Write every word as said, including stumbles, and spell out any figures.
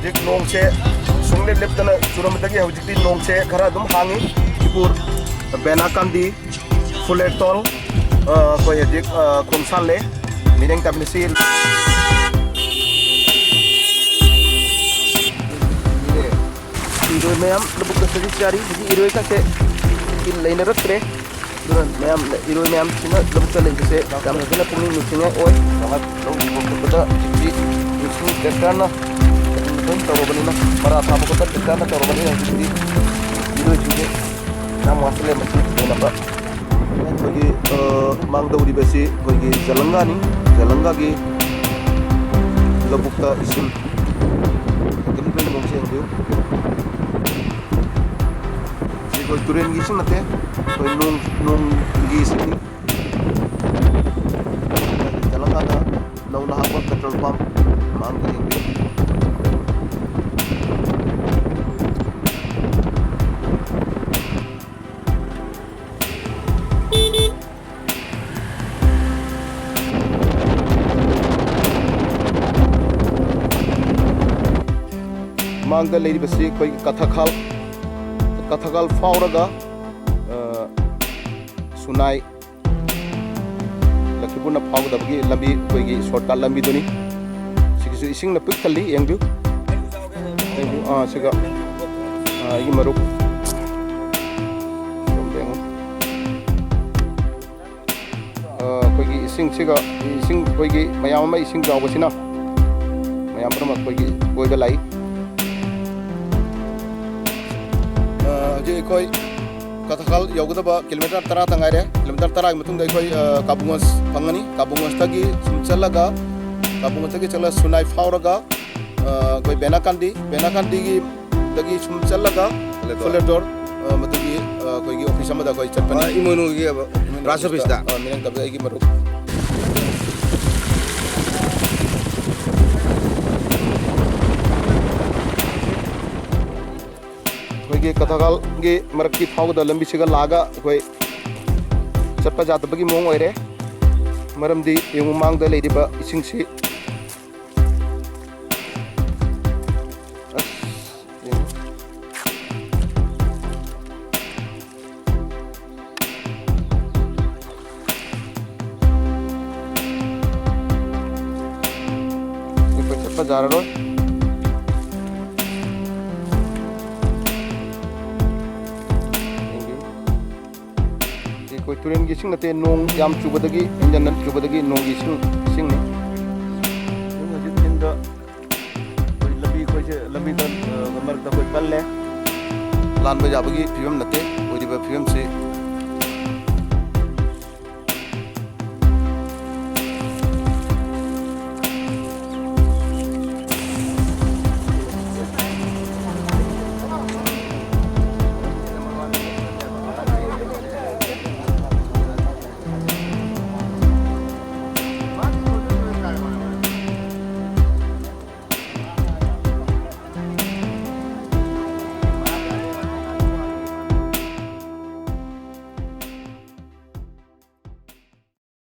ꯍꯧꯖꯤꯛ ꯅꯣꯡꯁꯦ ꯁꯨꯡꯂꯦꯞ ꯂꯦꯞꯇꯅ ꯆꯨꯔꯝꯕꯗꯒꯤ ꯍꯧꯖꯤꯛꯇꯤ ꯅꯣꯡꯁꯦ ꯈꯔ ꯑꯗꯨꯝ ꯍꯥꯡꯉꯤ꯫ ꯆꯨꯔꯆꯥꯟꯄꯨꯔ, ꯕꯦꯅꯥꯀꯥꯟꯗꯤ, ꯐꯨꯂꯦꯇꯣꯜ, ꯑ, ꯑꯩꯈꯣꯏ ꯍꯧꯖꯤꯛ, ꯑ, ꯈꯣꯡꯁꯥꯜꯂꯦ꯫ ꯃꯤꯔꯦꯡ ꯇꯝꯂꯤꯁꯤ꯫ ꯏꯔꯣꯏ ꯃꯌꯥꯝ ꯂꯧꯕꯨꯛꯇ ꯁꯖꯤꯛ ꯆꯥꯔꯤ꯫ ꯍꯧꯖꯤꯛ ꯏꯔꯣꯏ ꯀꯥꯁꯦ ꯏꯜ ꯂꯩꯅꯔꯛꯇ꯭ꯔꯦ꯫ ꯑꯗꯨꯅ ꯃꯌꯥꯝ, ꯏꯔꯣꯏ ꯃꯌꯥꯝꯁꯤꯅ ꯂꯧꯕꯨꯛꯇ ꯂꯩꯕꯁꯦ ꯌꯥꯝꯅ ꯍꯦꯟꯅ ꯄꯨꯛꯅꯤꯡ ꯅꯨꯡꯁꯤꯅꯤꯡꯉꯥꯏ ꯑꯣꯏ꯫ ꯂꯧ ꯎꯕ ꯈꯣꯠꯄꯗ ꯍꯧꯖꯤꯛꯇꯤ ꯃꯦꯆꯤꯟ ꯇ꯭ꯔꯦꯛꯇꯔꯅ ꯑꯗꯨꯝ ꯂꯣꯏ ꯇꯧꯔꯕꯅꯤꯅ, ꯃꯔꯥ ꯊꯥꯕ ꯈꯣꯠꯄ ꯇ꯭ꯔꯦꯛꯇꯔꯅ ꯇꯧꯔꯕꯅꯤꯅ ꯍꯧꯖꯤꯛꯇꯤ ꯏꯔꯣꯏꯁꯤꯡꯁꯦ ꯌꯥꯝ ꯋꯥꯁꯤꯜꯂꯦ ꯃꯁꯤ ꯎꯅꯕ꯫ ꯑꯩꯈꯣꯏꯒꯤ, ꯑ, ꯃꯥꯡꯗꯧꯔꯤꯕꯁꯤ ꯑꯩꯈꯣꯏꯒꯤ ꯖꯂꯪꯒꯥꯅꯤ꯫ ꯖꯂꯪꯒꯥꯒꯤ ꯂꯧꯕꯨꯛꯇ ꯏꯁꯤꯡ ꯍꯦꯟꯒꯠꯂꯤꯕꯒꯤ ꯃꯑꯣꯡꯁꯦ ꯌꯦꯡꯕꯤꯌꯨ꯫ ꯁꯤ ꯑꯩꯈꯣꯏ ꯇꯨꯔꯦꯟꯒꯤ ꯏꯁꯤꯡ ꯅꯠꯇꯦ, ꯑꯩꯈꯣꯏ ꯅꯣꯡ, ꯅꯣꯡꯒꯤ ꯏꯁꯤꯡꯅꯤ꯫ ꯖꯂꯪꯒꯥꯗ ꯅꯧꯅ ꯍꯥꯞꯄ ꯄꯦꯇ꯭ꯔꯣꯜ ꯄꯝ ꯃꯥꯡꯗ ꯌꯦꯡꯕꯤꯌꯨ꯫ ꯃꯥꯡꯗ ꯂꯩꯔꯤꯕꯁꯤ ꯑꯩꯈꯣꯏꯒꯤ ꯀꯊꯈꯥꯜ, ꯀꯊꯈꯥꯜ ꯐꯥꯎꯔꯒ, ꯑ, ꯁꯨꯅꯥꯏ, ꯂꯈꯤꯄꯨꯔꯅ ꯐꯥꯎꯒꯗꯕꯒꯤ ꯂꯝꯕꯤ, ꯑꯩꯈꯣꯏꯒꯤ ꯁꯣꯔꯠꯀꯠ ꯂꯝꯕꯤꯗꯨꯅꯤ꯫ ꯁꯤꯒꯤꯁꯨ ꯏꯁꯤꯡꯅ ꯄꯤꯛ ꯊꯜꯂꯤ, ꯌꯦꯡꯕꯤꯌꯨ꯫ ꯌꯦꯡꯕꯤꯌꯨ, ꯑꯥ, ꯁꯤꯒ, ꯑꯥ, ꯑꯩꯒꯤ ꯃꯔꯨꯞ꯫ ꯌꯦꯡꯉꯨ꯫ ꯑ, ꯑꯩꯈꯣꯏꯒꯤ ꯏꯁꯤꯡꯁꯤꯒ, ꯏꯁꯤꯡ ꯑꯩꯈꯣꯏꯒꯤ ꯃꯌꯥꯝ ꯑꯃ ꯏꯁꯤꯡ ꯆꯥꯎꯕꯁꯤꯅ ꯃꯌꯥꯝ ꯄꯨꯝꯅꯃꯛ ꯑꯩꯈꯣꯏꯒꯤ ꯀꯣꯏꯕ ꯂꯥꯛꯏ꯫ ꯑ, ꯍꯧꯖꯤꯛ ꯑꯩꯈꯣꯏ ꯀꯊꯈꯥꯜ ꯌꯧꯒꯗꯕ ꯀꯤꯂꯣꯃꯤꯇꯔ ꯇꯔꯥꯇ ꯉꯥꯏꯔꯦ꯫ ꯀꯤꯂꯣꯃꯤꯇꯔ ꯇꯔꯥꯒꯤ ꯃꯇꯨꯡꯗ ꯑꯩꯈꯣꯏ, ꯑ, ꯀꯥꯕꯨꯡꯒꯣꯟꯁ ꯐꯪꯒꯅꯤ꯫ ꯀꯥꯕꯨꯡꯒꯣꯟꯁꯇꯒꯤ ꯁꯨꯝ ꯆꯠꯂꯒ, ꯀꯥꯕꯨꯡꯒꯣꯟꯁꯇꯒꯤ ꯆꯠꯂꯒ ꯁꯨꯅꯥꯏ ꯐꯥꯎꯔꯒ, ꯑ, ꯑꯩꯈꯣꯏ ꯕꯦꯅꯥꯀꯥꯟꯗꯤ, ꯕꯦꯅꯥꯀꯥꯟꯗꯤꯒꯤ ꯗꯒꯤ ꯁꯨꯝ ꯆꯠꯂꯒ ꯐꯨꯂꯦꯇꯣꯔ, ꯑ, ꯃꯗꯨꯒꯤ, ꯑ, ꯑꯩꯈꯣꯏꯒꯤ ꯑꯣꯐꯤꯁ ꯑꯃꯗ ꯑꯩꯈꯣꯏ ꯆꯠꯄꯅꯤ꯫ ꯑ, ꯏꯃꯣꯏꯅꯨꯒꯤ ꯏꯃꯣꯏꯅꯨ ꯕ꯭ꯔꯥꯟꯁ ꯑꯣꯐꯤꯁꯇ꯫ ꯑꯣꯐꯤꯁꯇ, ꯑ, ꯃꯤꯔꯦꯡ ꯇꯝꯕ ꯑꯩꯒꯤ ꯃꯔꯨꯞ꯫ ꯑꯩꯈꯣꯏꯒꯤ ꯀꯊꯈꯥꯜꯒꯤ ꯃꯔꯛꯀꯤ ꯐꯥꯎꯒꯗꯕ ꯂꯝꯕꯤꯁꯤꯒ ꯂꯥꯛꯑꯒ ꯑꯩꯈꯣꯏ ꯆꯠꯄ ꯌꯥꯗꯕꯒꯤ ꯃꯑꯣꯡ ꯑꯣꯏꯔꯦ꯫ ꯃꯔꯝꯗꯤ ꯌꯦꯡꯉꯨ, ꯃꯥꯡꯗ ꯂꯩꯔꯤꯕ ꯏꯁꯤꯡꯁꯤ ꯌꯥꯔꯔꯣꯏ꯫ ꯌꯦꯡꯕꯤꯌꯨ꯫ ꯁꯤ ꯑꯩꯈꯣꯏ ꯇꯨꯔꯦꯟꯒꯤ ꯏꯁꯤꯡ ꯅꯠꯇꯦ, ꯅꯣꯡ ꯌꯥꯝ ꯆꯨꯕꯗꯒꯤ, ꯍꯦꯟꯖꯟꯅ ꯆꯨꯕꯗꯒꯤ ꯅꯣꯡꯒꯤ ꯏꯁꯤꯡ, ꯏꯁꯤꯡꯅꯤ꯫ ꯌꯨꯝ ꯍꯧꯖꯤꯛ ꯌꯨꯝꯗ ꯑꯩꯈꯣꯏ ꯂꯝꯕꯤ, ꯑꯩꯈꯣꯏꯁꯦ ꯂꯝꯕꯤꯗ, ꯑ, ꯃꯔꯛꯇ ꯑꯩꯈꯣꯏ ꯄꯜꯂꯦ꯫ ꯂꯥꯟꯕ ꯌꯥꯕꯒꯤ ꯐꯤꯕꯝ ꯅꯠꯇꯦ꯫ ꯑꯣꯏꯔꯤꯕ ꯐꯤꯕꯝꯁꯤ